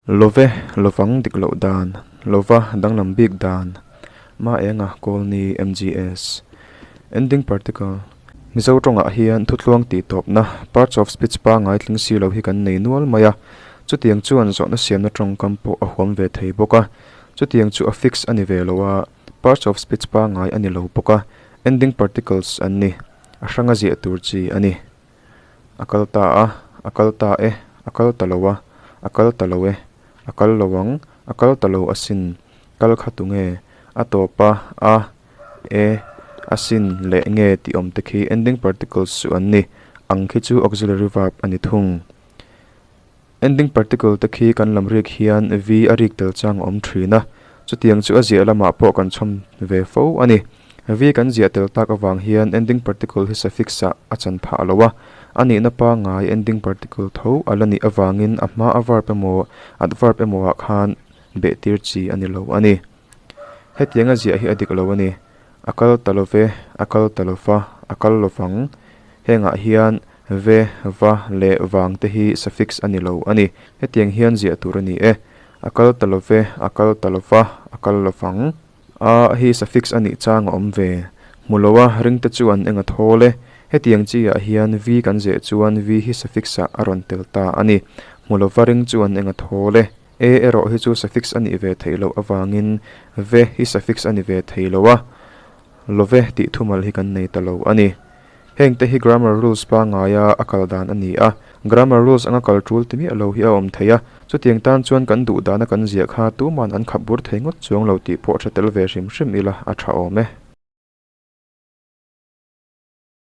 Love, lovang dik loh dan, lova danglam bik dan, ma enga Kawlni MGS. Ending particle, Mizo tawngah hian thutluang tih tawpna, parts of speech pangngai tling si lo hi kan nei nual mai a, chutiang chuan zawhna siamna tawngkam pawh a huam ve thei bawk a, chutiang chu a fix a ni ve lo a, parts of speech pangngai a ni lo bawk a, ending particles an ni, a hranga ziah tur chi a ni. A kal ta a, a kal ta e, a kal ta lo a, a kal ta lo e, a kal lo ang, a kal ta lo asin, kal kha tunge, a tawp a, a, e, asin leh nge tih awm te khi ending particles chu an ni, ang khi chu auxiliary verb a ni thung. Ending particle te khi kan lam rik hian v a rik tel chang a awm thin a, chutiang chu a ziah lamah pawh kan chhawm ve fo a ni. V kan ziah tel tak avang hian ending particle hi suffix ah a chan phah lo a, a nihna pangngai ending particle tho a la nih avangin a hma a verb emaw adverb emaw ah khan beh tir chi a ni lo a ni. Hetiang a ziah hi a dik lo a ni. A kal ta lo ve, a kal ta lo va, a kal lo vang. Hengah hian ve, va leh vang te hi suffix a ni lo a ni. Hetiang hian ziah tur a ni e. A kal ta lo ve, a kal ta lo va, a kal lo vang. A hi suffix a nih chang a awm ve. Hmu lo a, ring te chu an eng a thawl e. Hetiang chi ah hian v kan zeh chuan v hi suffix ah a rawn tel ta a ni. Hmu lo va ring chu an eng a thawl e. E erawh hi chu suffix a nih ve theih loh avangin ve hi suffix a ni ve thei lo a, love tih thumal hi kan nei ta lo a ni. Hengte hi grammar rules pangaia a kal dan a ni a, grammar rules anga kal tul ti miah lo hi a awm thei a, chutiang tan chuan kan duh dana kan ziah kha tuman an khap bur thei ngawt chuang lo tih pawh hre tel ve hrim hrim ila a tha awm e.